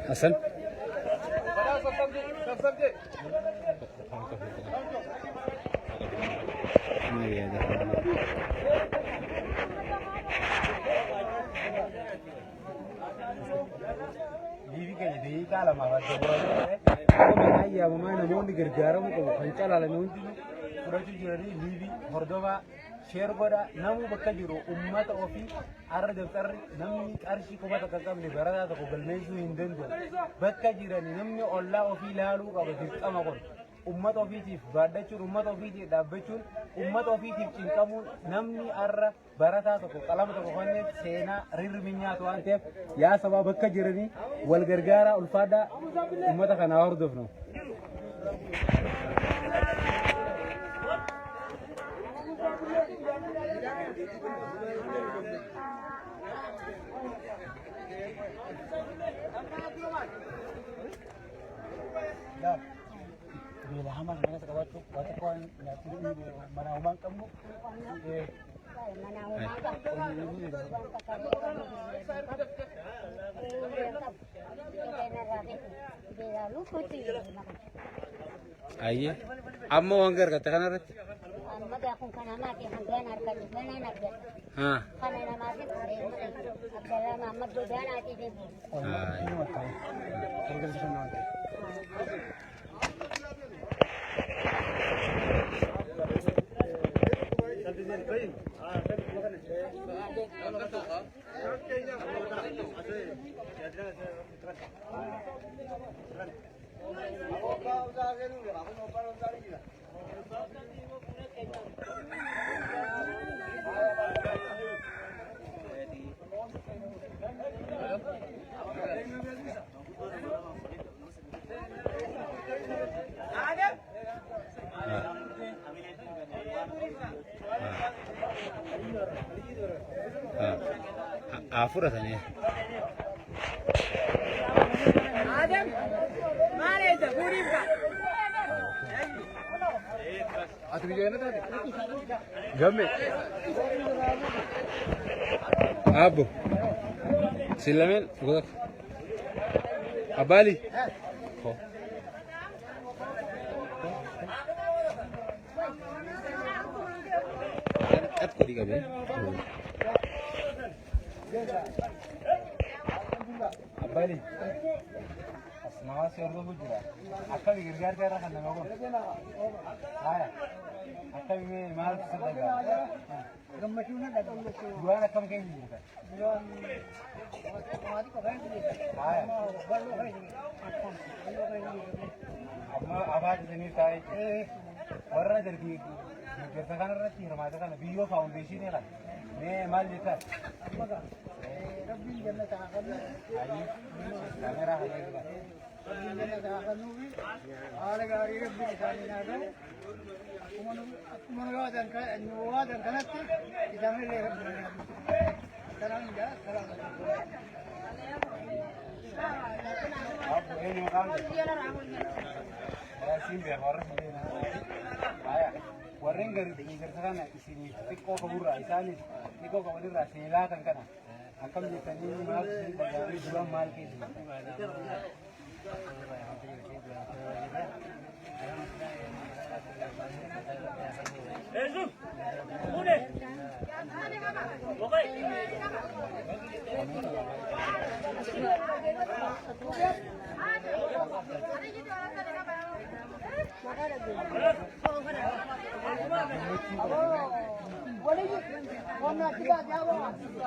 Hasan. Liivii keenya daqiiqaa lamaaf adda baasee akkuma ayyaamamaa namoonni gargaaramuu qabu kan calaalame hundinuu fudhachuu jiranii liivii hordofaa sheer godhaa namuu bakka jiru ummata ofii arra dabtarri namni qarshii 1000 hin qabne barataa tokko galmeessuu hin danda'u. Bakka jirani namni ollaa ofii laaluu qaba dirqama kun. Ummata ofiitiif baadhachuun, ummata ofiitiif dhaabbachuun, ummata ofiitiif cinqamuun namni arra barataa tokko qalama tokko kanneen seenaa rirmi nyaatu waan ta'eef yaa sabaa bakka jiranii wal gargaaraa ulfaadhaa ummata kanaa hordofnu. Beela hamaa kana keessa qabaachuu waa xiqqoo waan nyaachuu mana homaa hin qabnu. Ayyee. Amma waan gargaarte kanarratti. Amma gaa kun kan hamaati hangaan argadhu ganaan argadhu. Haa. Kana namaaf Abdallaa Mahammad Godaanaatii fi Haa fudhatanii. Gamme. Abbo. Sillameen godhatu. Abbaali. Ko. Qat godhi qabee. Abbaali. Asnawaa si hordofu jira. Akkami gargaarsa irra kan nama kun? Haya. Akkami mee maaltu si dhaga'ama? Gammachuu na dhaga'ama. Du'aan akkam keessa jirta? Duraan maatii qofa hin jirre. Haya. Bal'oo keessa jirre. Bal'oo keessa jirre. Amma afaan isiniif taa'ee jira. Warra darbii deeggarsa kanarratti hirmaata kana biyyoo faawundeeshinii kana mee maal jettan? Amma gaa rabbiin jannata haa kennu. Ayyee kaameraa kana irra. Rabbiin jannata haa kennuufi haala gaarii rabbiin isaanii haa ta'u. Akkuma nu akkuma nu waadan nu waadan kanatti isaanillee rabbiin haa kennu. Salaam jaa salaam. Abbo eenyu maqaan kee? Siin beeka warra siin beeka. Haya warreen deeggarsa kana isiniif xiqqoo qaburraa isaanis xiqqoo qabanirraa isinii laatan kana akkam jettanii maaltu isin dhaga'amee duraan maal keessa jirtu?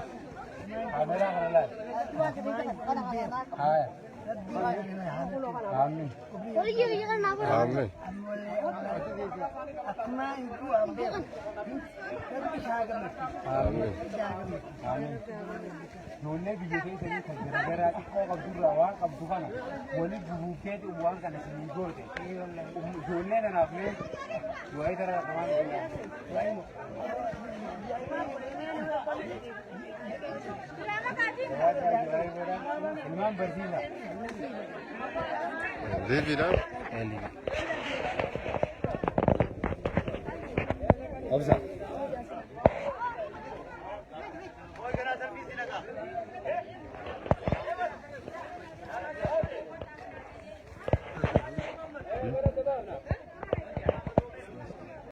Kaameraa kana laal. Haya. Amiin. Amiin. Akkuma hin du'an beeku. Rabbi isaa gammachiisu. Amiin. Amiin. Ijoollee biyya keessanii kan garagaraa xiqqoo qabdurraa waan qabdu kana waliin gubuufteeti waan kana isinii goote. Ijoollee kanaaf mee du'aa irra qamaan Ilmaan barsiisa. Liiviidhaan Obsa.